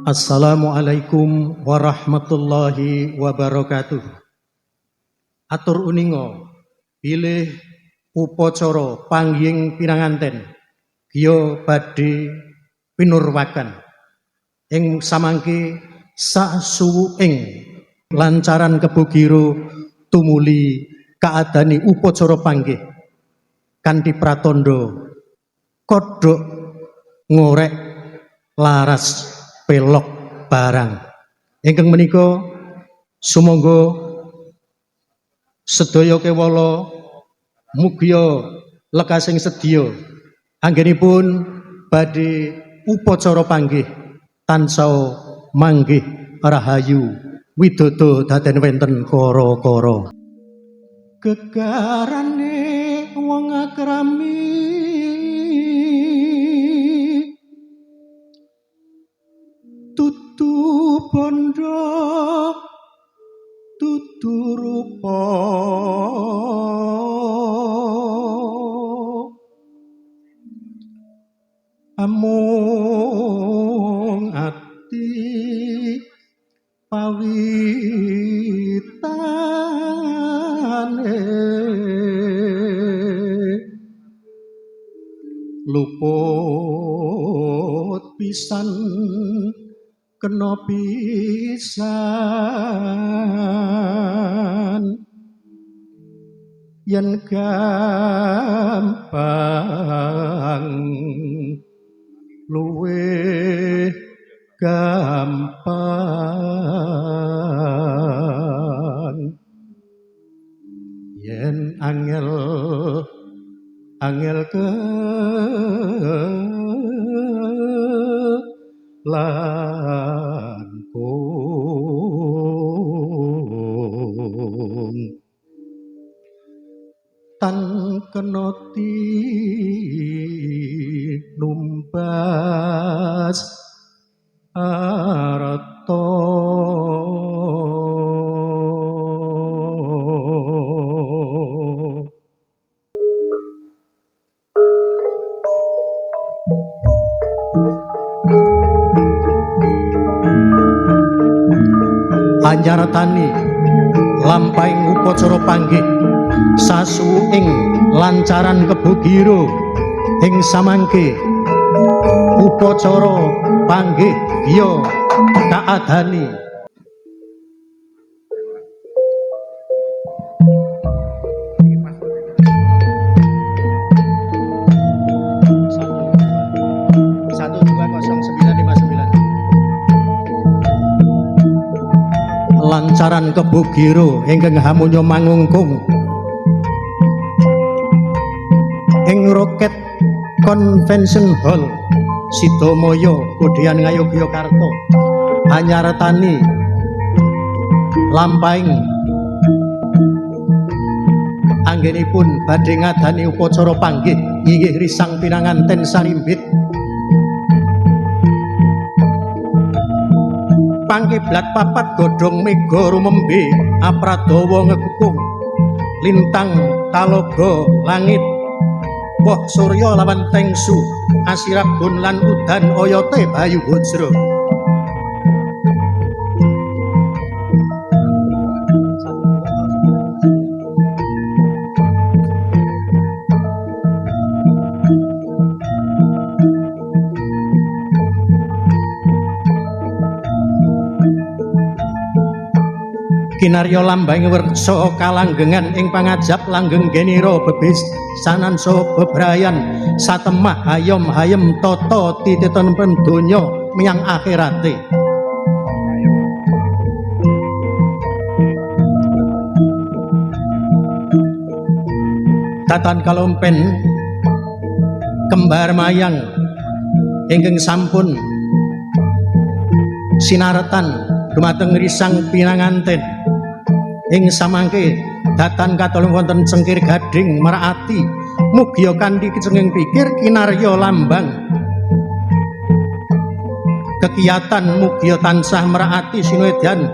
Assalamualaikum warahmatullahi wabarakatuh. Atur uninga bilih upacara panggihing pinanganten giya badhe pinurwakan ing samangke sasuwuking lancaran Kebo Giro tumuli kaadani upacara panggih kanthi pratandha kodhok ngorek laras pelok barang. Ingkang menika sumangga sedaya kewala mugia lekasing sedya anggenipun badhe upacara panggih tansah manggih rahayu widodo daden wenten kara-kara. Gegarane wong akrami tutu bondo tutu rupa amung ati pawitane luput pisan kena pisan yen gampang luwih gampang yen angel angel ke langkung tan kena tinumbas arta. Anyaratani lampahing upacara panggih sasuwuking lancaran Kebo Giro ing samangke upacara panggih giya kaadani. Lancaran Kebo Giro ingkang hamunyo mangungkung ing Roket Convention Hall Sidomaya Godean Ngayogyakarta anyaratani lampahing anggenipun badhe ngadani upacara panggih inggih risang pinanganten sarimbit. Pangkiblat papat godhong mega rumembe apradawa ngekukung lintang talaga langit woh surya lawan tengsu asirabun lan udan oyote bayu bojro. Kinarya lambang wersa kalanggengan ing pangajap langgeng genira bebis sanansa bebrayan satemah hayom hayem tata tititen donya menyang akhirate. Tatan kalompen kembar mayang ingkang sampun sinaretan dumateng risang pinanganten ing samangke datan katolong wonten cengkir gading merati mugia kanthi kecenging pikir kinarya lambang kegiatan mugia tansah merati sinuedan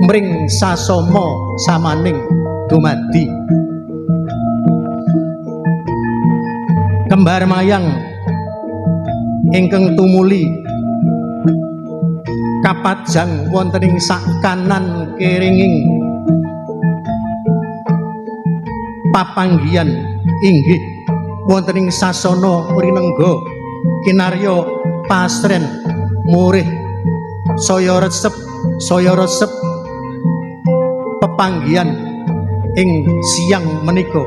mring sasama samaning dumadi. Kembar mayang ingkang tumuli Kapajang wonten ing sak kanan kiringing papanggihan inggih wonten ing sasana rinengga kinarya pasren murih saya resep pepanggihan ing siang menika.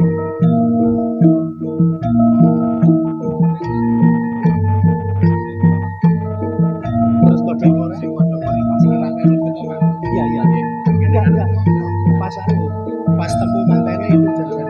Iya iya. Enggak enggak. Pas anu, pas temu mantene itu jajan.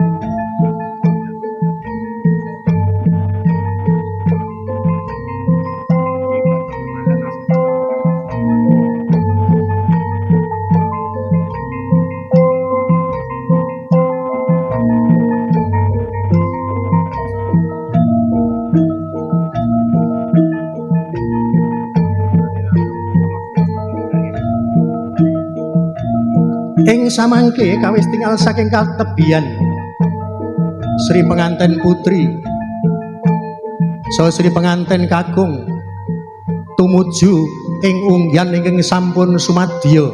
Ing samangke kawis tinggal saking katebian Sri penganten putri saha Sri penganten kakung tumuju ing unggihan ingkang sampun sumadya.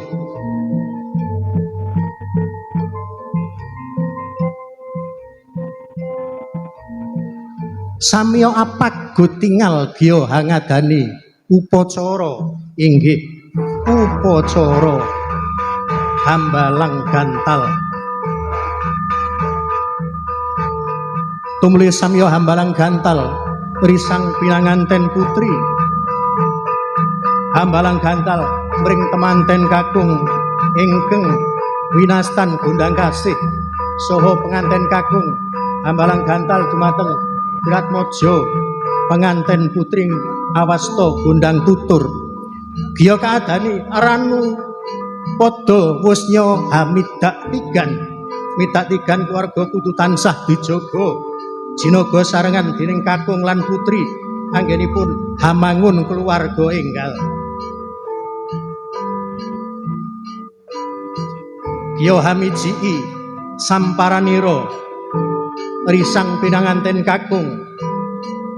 Samya apago tingal gya hangadani upacara inggih upacara hambalang gantal. Tumuli samya hambalang gantal risang pinanganten putri hambalang gantal mring temanten kakung ingkang winastan gondang kasih saha penganten kakung hambalang gantal dumateng Dratmojo penganten putri awasta gondang tutur giya kaadani ranu padha wusnya hamidak tigan midak tigan keluarga kudu tansah dijaga jinaga sarengan dening kakung lan putri anggenipun hamangun keluarga enggal. Giya hamijii samparanira risang pinanganten kakung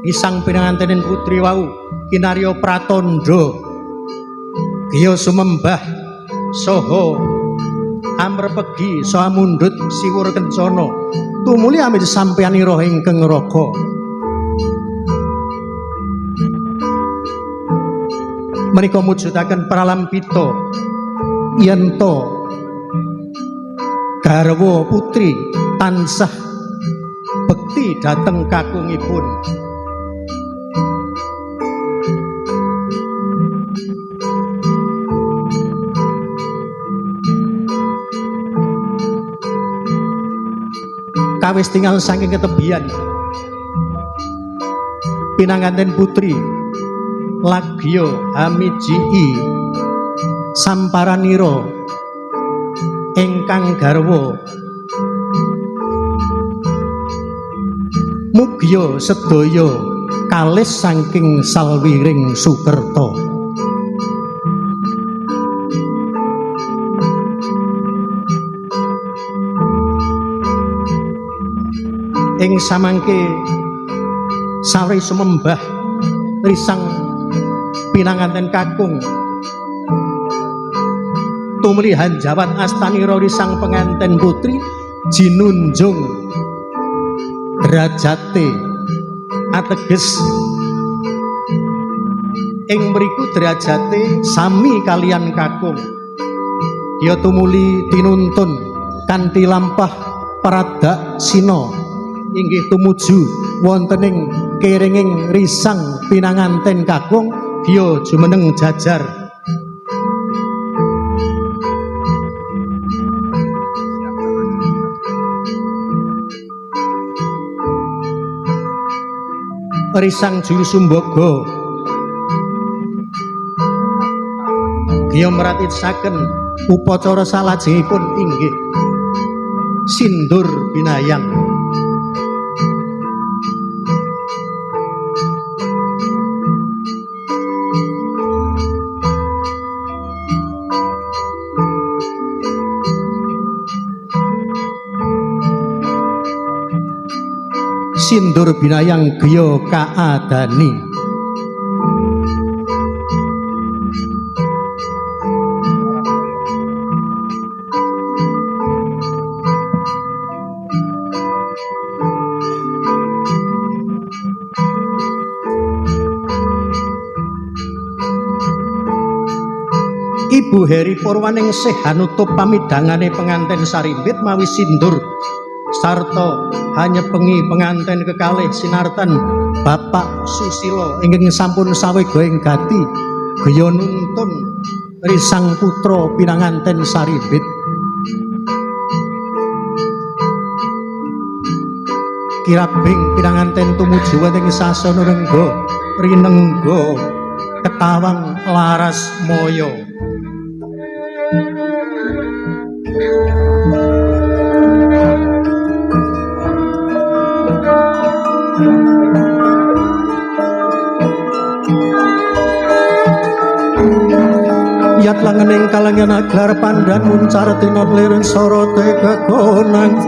risang pinanganten putri wau kinarya pratandha giya sumembah saha amrepegi saha mundhut siwur kencana tumuli amit sampeyanira ingkang raga. Menika mujudaken pralampita yen to garwa putri tansah bekti dhateng kakungipun. Kawis tinggal saking ketebian pinanganten putri lagya hamijii samparanira ingkang garwa mugya sedaya kalis saking salwiring sukerta. Ing samangke sawri sumembah risang pinanganten kakung tumuli hanjawat astanira risang penganten putri jinunjung derajate ateges ing mriku derajate sami kalian kakung. Dia tumuli tinuntun kanthi lampah pradaksina inggih tumuju wonten ing kiringing risang pinanganten kakung giya jumeneng jajar. Risang juru sumbaga giya meratisaken upacara salajengipun inggih sindur binayang. Sindur binayang giya kaadani. Ibu Heri Purwaningsih hanutup pamidhangane penganten sarimbit mawi sindur sarta hanyepengi penganten kekalih sinartan Bapak Susilo ingkang sampun sawega ing gati griya nuntun risang putra pinanganten sarimbit. Kirabing pinanganten tumuju wonten ing sasana rengga rinengga ketawang laras moyo. Yat langening kalangan aglar pandan muncar tinon lirin sorote kekonang.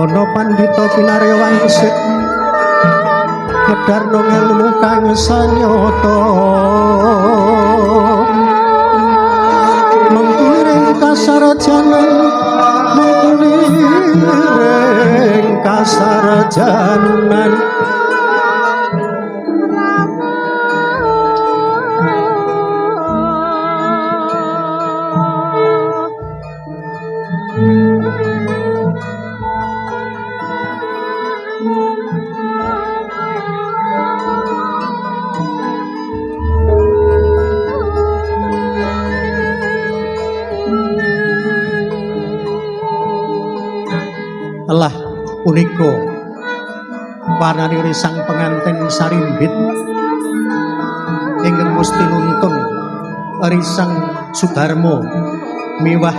Ana pandhita kinarya wangsit medharna ngelmu kang sanyata mengkuliring kasarjanan mengkuliring kasarjanan. Lah punika warnane risang penganten sarimbit ingkang musti nuntun risang Sudarma miwah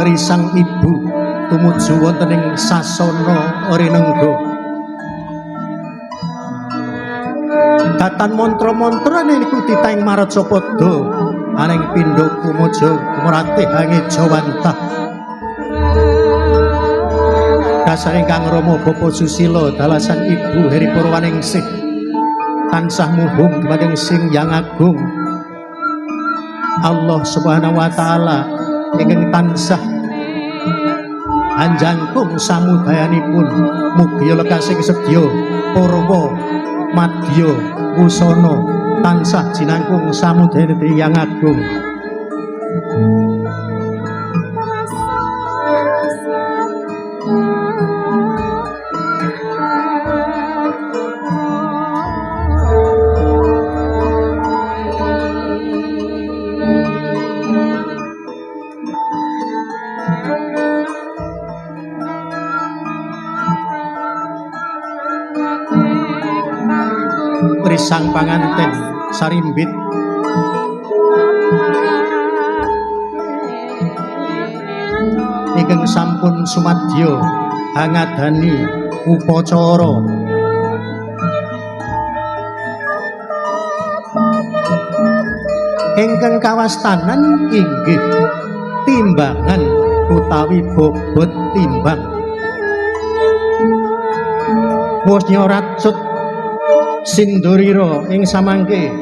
risang ibu tumuju wonten ing sasana rinengga. Datan mantra-mantra niku titahing maracapada aning pindha kumaja kumratih angejawantah. Dasare Kang Rama Bapa Susilo dalasan Ibu Heri Purwaningsih tansah muhung dumateng Sing Yang Agung Allah Subhanahu wa taala ingkang tansah anjangkung samudayanipun mugi lekasing sedya purwa madya wusana tansah jinangkung samudayane Yang Agung. Risang panganten sarimbit ingkang sampun sumadya hangadani upacara ingkang kawastanan inggih timbangan utawi bobot timbang. Wosnya racut sindurira ing samangke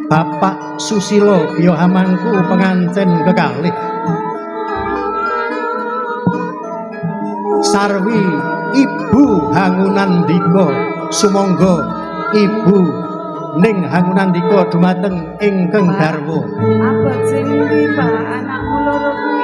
Bapak Susilo griya hamangku penganten kekalih sarwi Ibu Hangunandika sumangga Ibu ning Hangunandika dumateng ingkang garwa. Abot sing ndi Pak anakmu loro kuwi?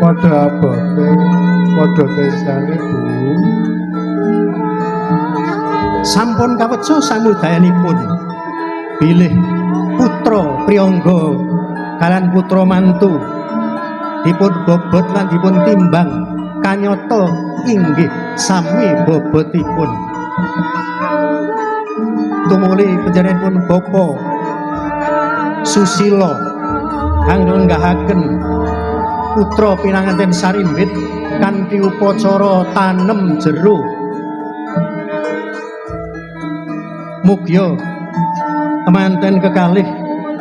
Padha abote, padha tresnane Bu. Sampun kaweca samudayanipun bilih putra priyangga kalian putra mantu dipun bobot lan dipun timbang kanyata inggih sami bobotipun. Tumuli panjenenganipun Bapa Susilo anglenggahaken Putra pinanganten sarimbit kanthi upacara tanem jero. Mugia temanten kekalih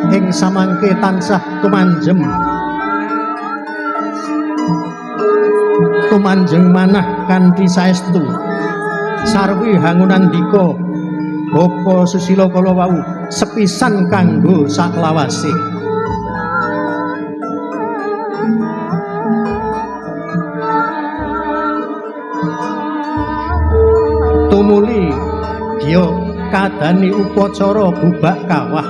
ing samangke tansah tumanjem tumanjeng manah kanthi saestu. Sarwi hangunandika Bapa Susila kala wau sepisan kanggo saklawase. Tumuli giya kadani upacara bubak kawah.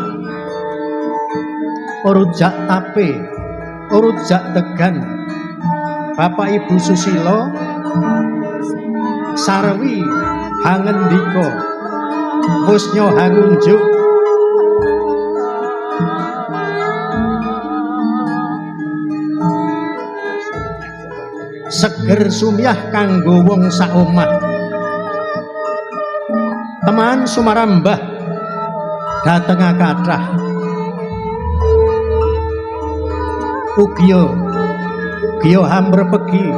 Rujak tape, rujak degan. Bapak Ibu Susila sarwi hangendika musnya hangunjuk seger sumyah kanggo wong sak omah. Teman sumarambah dhateng kathah. Ugiya giya hamrepegi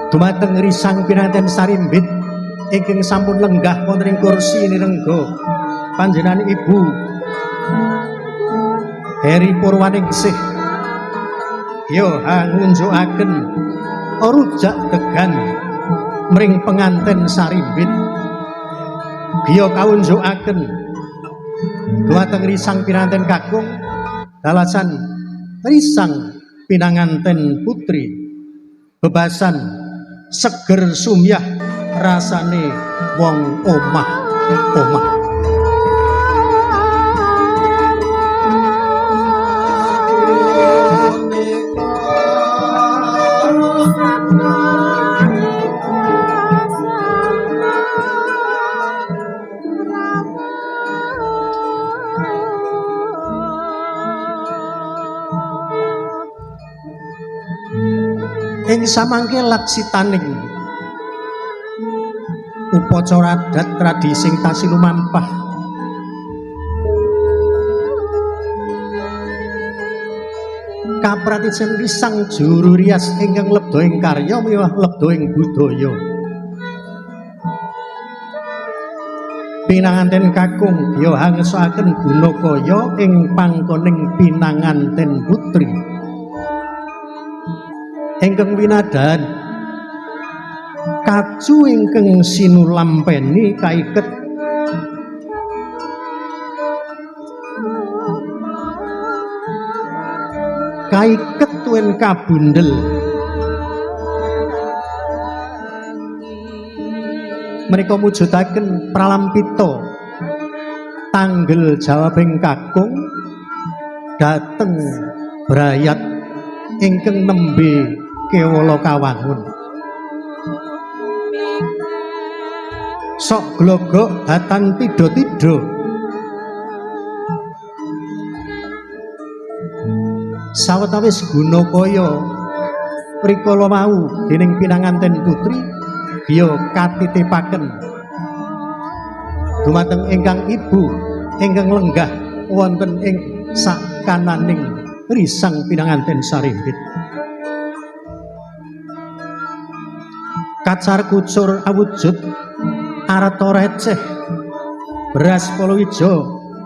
dumateng risang pinanten sarimbit ingkang sampun lenggah wonten ing kursi nirengga panjenengan Ibu Heri Purwaningsih giya hangunjukaken rujak degan mring penganten sarimbit. Giya kaunjukaken dumateng risang pinanten kakung dalasan risang pinanganten putri bebasan seger sumyah rasane wong omah omah. Ing samangke laksitaning upacara adat tradisi sing tasih lumampah kapratisen risang juru rias ingkang lebda ing karya miwah lebda ing budaya. Pinanganten kakung ya hangesakaken guna kaya ing pangkoning pinanganten putri ingkang winadahan kacu ingkang sinulampeni kaiket kaiket tuen kabundel. Menika mujudaken pralampita tanggel jawabing kakung dhateng brayat ingkang nembe kewala kawangun. Sok glogok datan tidha-tidha. Sawetawis guna kaya rikala mau dening pinanganten putri giya katitipaken dumateng ingkang ibu ingkang lenggah wonten ing sakananing risang pinanganten sarimbit. Kacar kucur awujud arta receh beras palawija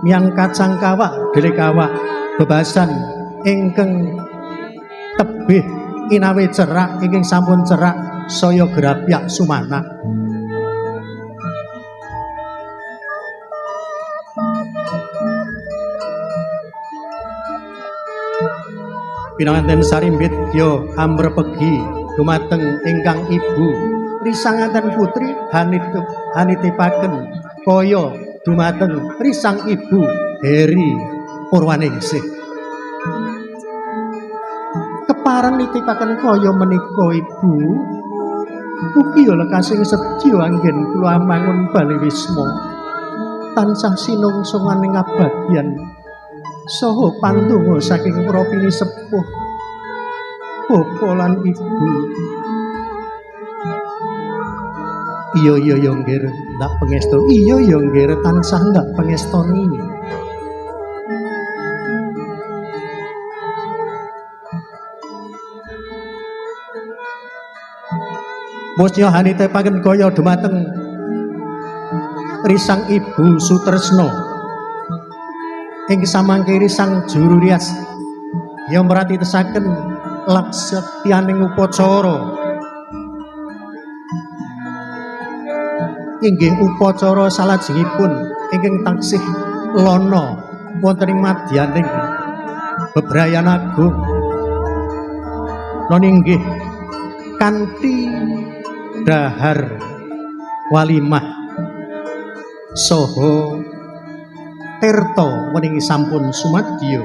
miang kacang kawak dele kawak bebasan ingkang tebih inawe cerak ingkang sampun cerak saya grapyak sumanak. Pinanganten sarimbit ya amrepegi dumateng ingkang ibu risanganten putri hanitipaken kaya dumateng risang ibu Heri Purwaningsih. Kepareng nitipaken kaya menika ibu, ugi lekasing sedya anggen kula mangun bali wisma tansah sinungsunganing abadyan saha pandonga saking para pinisepuh bapa lan ibu. Iya iya ya nggih ndak pangestu. Iya ya nggih tansah ndak pangestoni. Musya hanite paken kaya dumateng risang Ibu Sutresno. Ing samangke risang juru rias ya merati tesaken laksetyaning upacara. Inggih upacara salajengipun ingkang taksih lana wonten ing madyaning bebrayan agung. Non inggih kanthi dahar walimah saha tirta weningi sampun sumadya.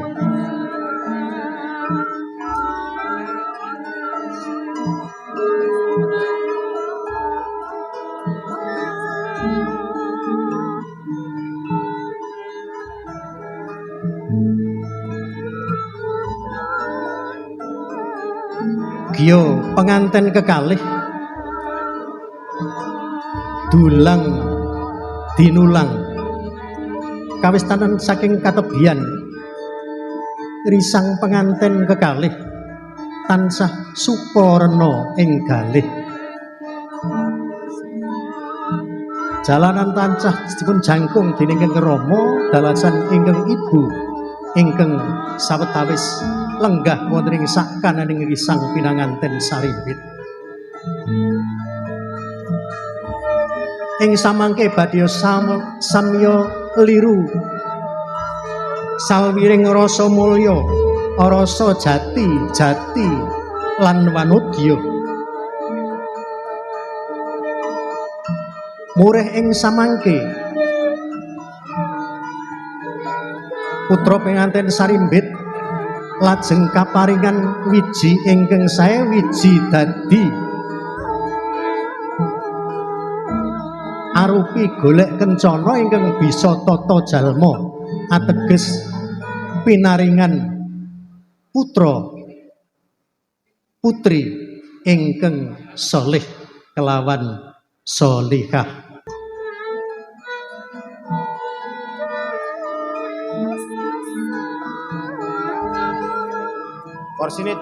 Gyo penganten kekalih dulang dinulang kawistanan saking katebian risang penganten kekalih tansah sukarena ing galih. Jalanan tansah dipun jangkung dening ingkang rama dalasan ingkang ibu ingkang sawetawis lenggah wonten ing sakananing risang pinanganten sarimbit. Ing samangke badhe samya liru salwiring rasa mulya, rasa jati jati lan wanudya. Murih ing samangke putra penganten sarimbit lajeng kaparingan wiji ingkang sae wiji dadi arupi golek kencana ingkang bisa tata jalma ateges pinaringan putra putri ingkang soleh kelawan solihah. Korsinit.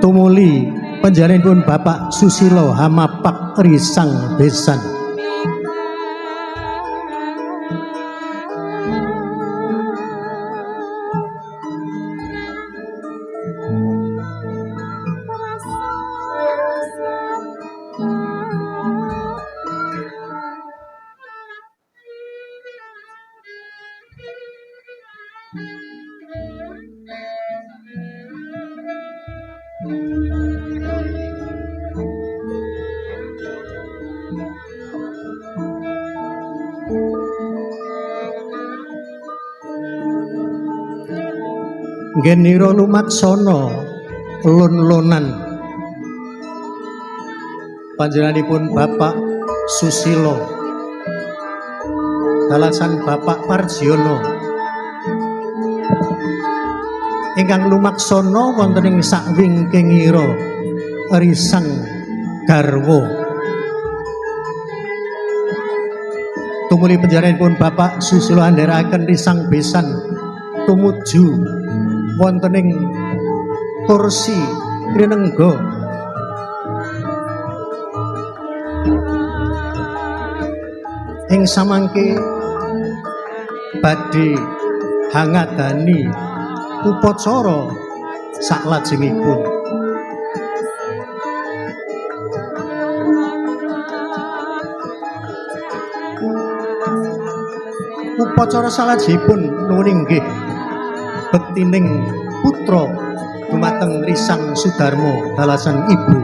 Tumuli panjenenganipun Bapak Susilo Hamapak Risang Besan. Genira lumaksana lon-lonan panjenenganipun Bapak Susilo dalasan Bapak Parjiono ingkang lumaksana wonten ing sakwingkingira risang garwa. Tumuli panjenenganipun Bapak Susilo andharaken risang besan tumuju wonten ing kursi rinengga. Ing samangke badhe hangadani upacara saklajengipun. Upacara salajengipun nuwun inggih bektining putra dumateng Risang Sudarmo dalasan ibu.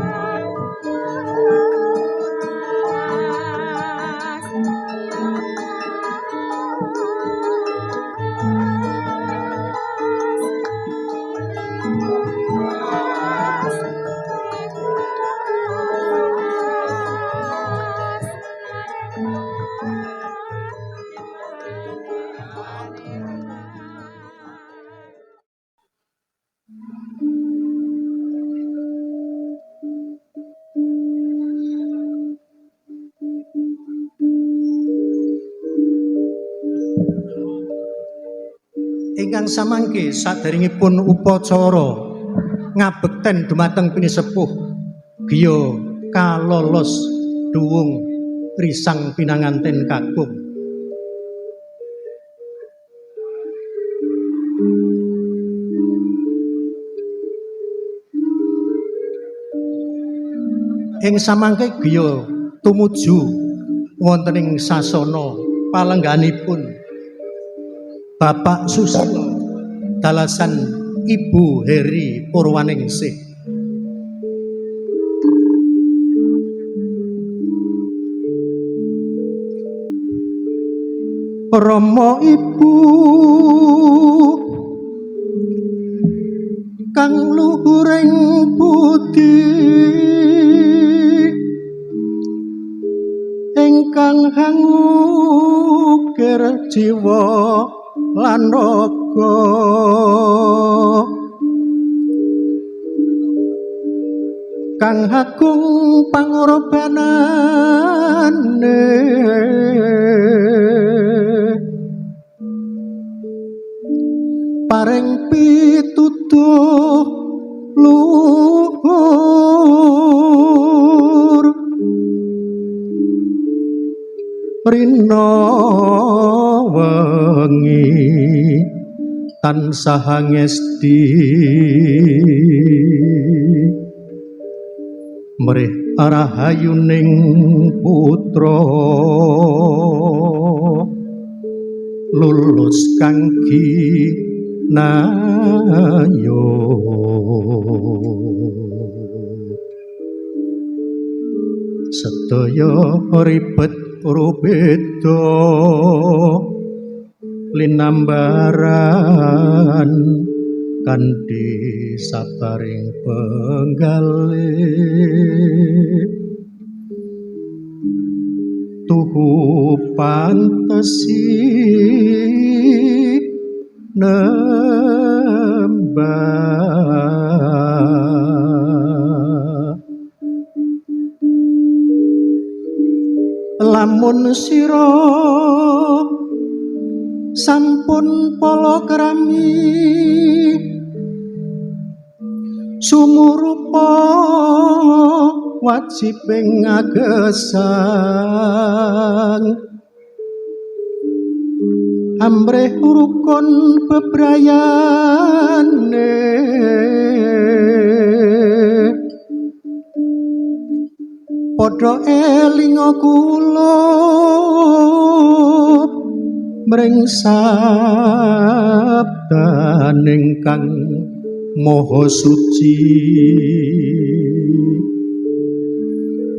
Ingkang samangke saderengipun upacara ngabekten dumateng pinisepuh giya kalolos duwung risang pinanganten kakung. Ing samangke giya tumuju wonten ing sasana palengganipun Bapak Susilo dalasan Ibu Heri Purwaningsih. Rama Ibu kang luhuring budi ingkang hangukir jiwa lan raga, kang agung pangorbanane paring pitutuh luhur rina wengi tansah ngesti mrih rahayuning putra lulus kang ginayo. Sedaya ribet rubeda linambaran kanthi sabaring penggalih tuhu pantesi nembah. Lamun sira sampun palakrami sumurupa wajib ing agesang amrih rukun bebrayane padha elinga kula mring sabdaning kang maha suci.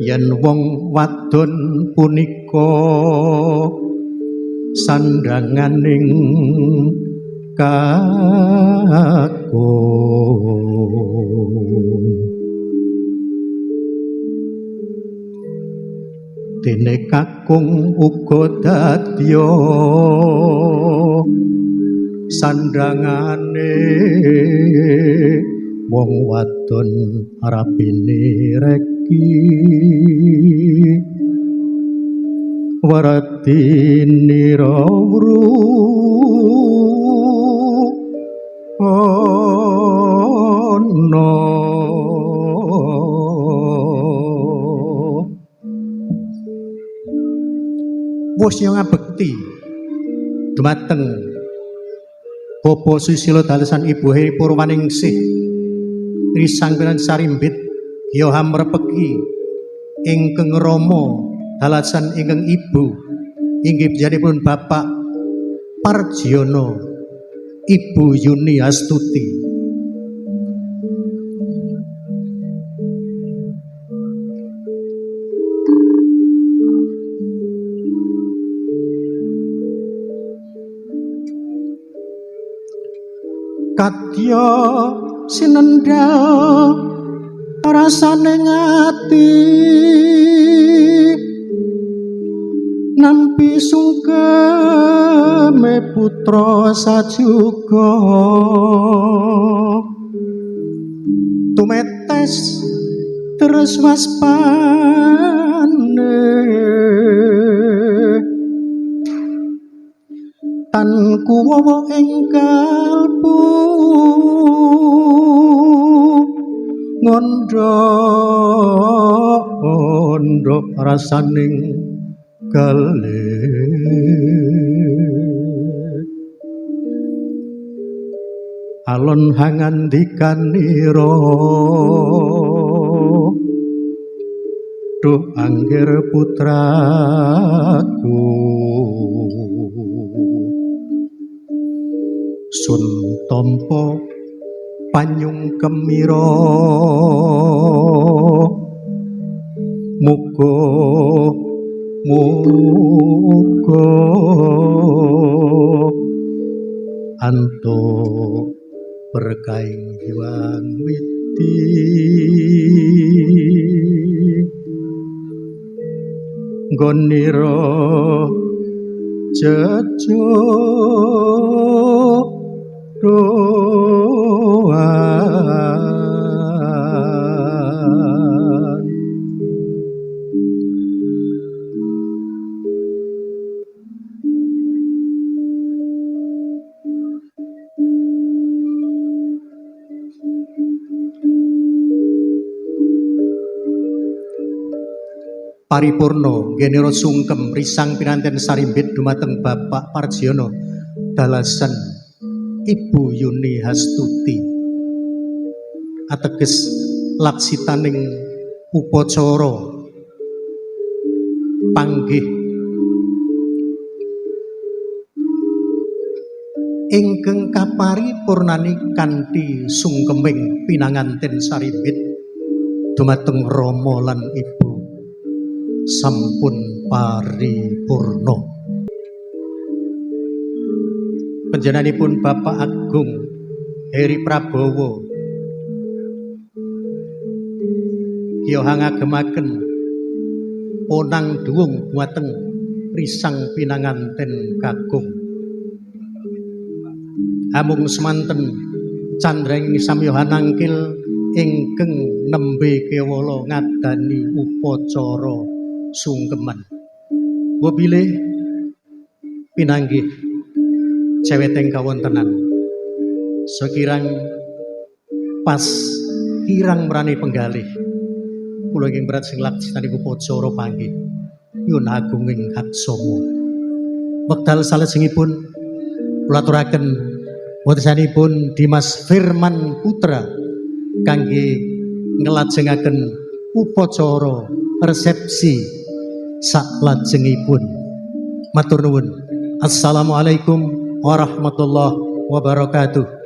Yen wong wadon punika sandhanganing kakung dene kakung uga dadya sandhangane wong wadon rabine reki waradinira wru ana. Wis ngabekti dumateng Bapak Susilo dalesan Ibu Heri Purwaningsih risang piran sarimbit ya hamrepeki ingkang rama dalasan ingkang ibu inggih panjenenganipun Bapak Parjiono Ibu Yuni Astuti. Kadya sinendhal rasane ngati nampi sungkeme putra sajuga tumetes terus waspane Tan kuwowo ing kalbu ngondhok rasaning galih alon hangandikanira duh anggir putraku sun tampa panyungkemira muga muga antuk berkahing Hyang Widi nggonira jejodohan. Paripurna ngenira sungkem risang pinanten sarimbit dumateng Bapak Parjiono dalasan Ibu Yuni Hastuti ateges laksitaning upacara panggih ingkang kaparipurnani kanthi sungkeming pinanganten sarimbit dumateng Rama lan Ibu sampun paripurna. Panjenenganipun Bapak Agung Heri Prabowo kiyoha ngagemaken ponang duwung dumateng risang pinanganten kakung. Amung semanten candraing samyoha nangkil ingkang nembe kewala ngadani upacara sungkeman. Mbok bilih pinanggih ceweteng kawontenan. Sekirang pas kirang merani penggalih kula ingkang berat sing laksani upacara panggih nyuwun agunging haksama. Wekdal salajengipun kula aturaken wontenipun Dimas Firman Putra kangge nglajengaken upacara resepsi saklajengipun. Matur nuwun. Assalamualaikum warahmatullahi wabarakatuh.